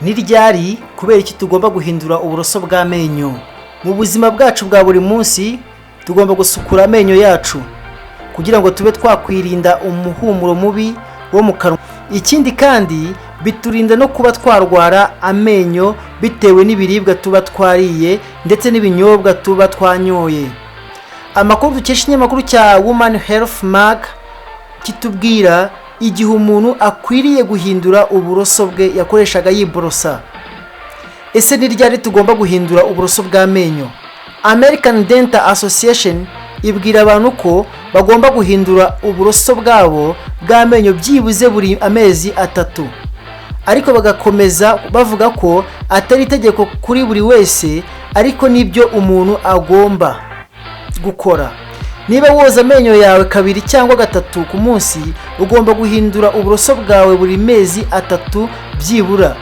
Ni ryari, kubera iki tugomba guhindura uburoso bw'amenyo? Mu buzima bwacu bwa buri munsi tugomba gusukura amenyo yacu kugira ngo tube twakwirinda umuhumuro mubi wo mu kanwa. Ikindi kandi, biturinda no kuba twarwara amenyo bitewe n'ibiribwa tuba twariye ndetse n'ibinyobwa tuba twanyoye. Amakuru dukesha ikinyamakuru cya Woman Health Mag kitubwira igihe umuntu akwiriye guhindura uburoso bwe yakoreshaga yiborosa. Ese ni ryari tugomba guhindura uburoso bw'amenyo? American Dental Association ibwira abantu ko bagomba guhindura uburoso bwabo bw'amenyo byibuze buri amezi 3, ariko bagakomeza bavuga ko atari itegeko kuri buri wese, ariko nibyo umuntu agomba gukora. Niba woza amenyo yawe kabiri cyangwa gatatu ku munsi, ugomba guhindura uburoso bwawe buri mezi 3 byibura.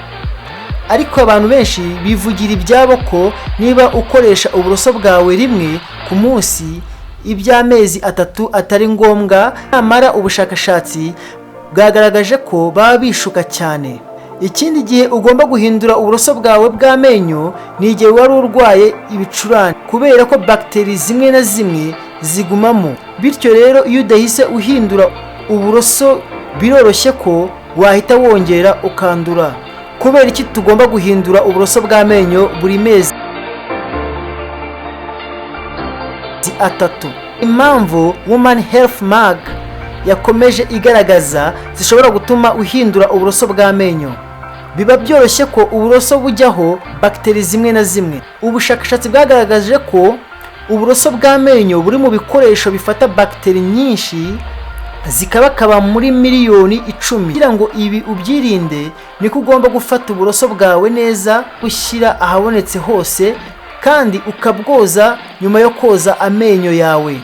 Ariko abantu benshi bivugira ibyabo ko niba ukoresha uburoso bwawe rimwe ku munsi, iby'amezi 3 atari ngombwa. Nyamara ubushakashatsi bwagaragaje ko baba bishuka cyane. Ikindi gihe ugomba guhindura uburoso bwawe bw'amenyo ni igihe wari urwaye ibicurane, kubera ko bagiteri zimwe na zimwe zigumamo. Bityo rero, iyo udahise uhindura uburoso, biroroshye ko wahita wongera ukandura. Kubera iki tugomba guhindura uburoso bw'amenyo buri mezi 3? Impamvu Woman Health Mag yakomeje igaragaza zishobora gutuma uhindura uburoso bw'amenyo: biba byoroshye ko uburoso bujyaho bagiteri zimwe na zimwe. Ubushakashatsi bwagaragaje ko uburoso bw'amenyo buri mu bikoresho bifata bagiteri nyinshi zikabakaba muri miliyoni 10. Kugira ngo ibi ubyirinde, niko ugomba gufata uburoso bwawe neza, ushyira ahabonetse hose, kandi ukabwoza nyuma yo koza amenyo yawe.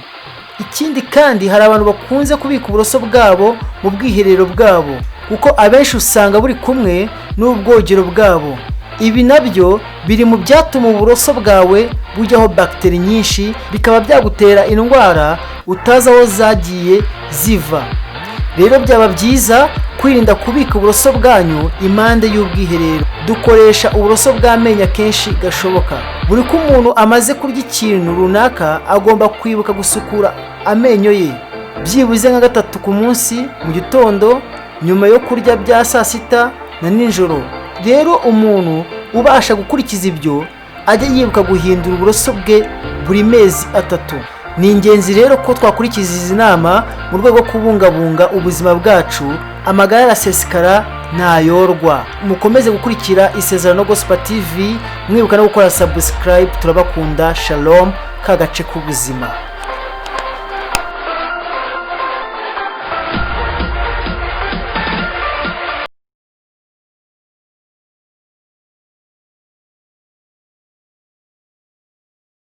Ikindi kandi, hari abantu bakunze kubika uburoso bwabo mu bwiherero bwabo, kuko abenshi usanga buri kumwe n'ubwogero bwabo. Ibi nabyo biri mu byatuma uburoso bwawe bujyaho bagiteri nyinshi, bikaba byagutera indwara utazi aho zagiye ziva. Rero byaba byiza kwirinda kubika uburoso bwanyu impande y'ubwiherero. Dukoresha uburoso bw'amenyo akenshi gashoboka. Buri ko umuntu amaze kurya ikintu runaka, agomba kwibuka gusukura amenyo ye byibuze nka gatatu ku munsi: mu gitondo, nyuma yo kurya bya saa sita na nijoro. Rero umuntu ubasha gukurikiza ibyo ajya yibuka guhindura uburoso bwe buri mezi 3. Ni ingenzi rero ko twakurikiza izi nama mu rwego rwo kubungabunga ubuzima bwacu. Amagara arasesekara, ntayorwa. Mukomeze gukurikira Isezerano Gospel TV, mwibuka no gukora subscribe. Turabakunda. Shalom. Ka gace k'ubuzima.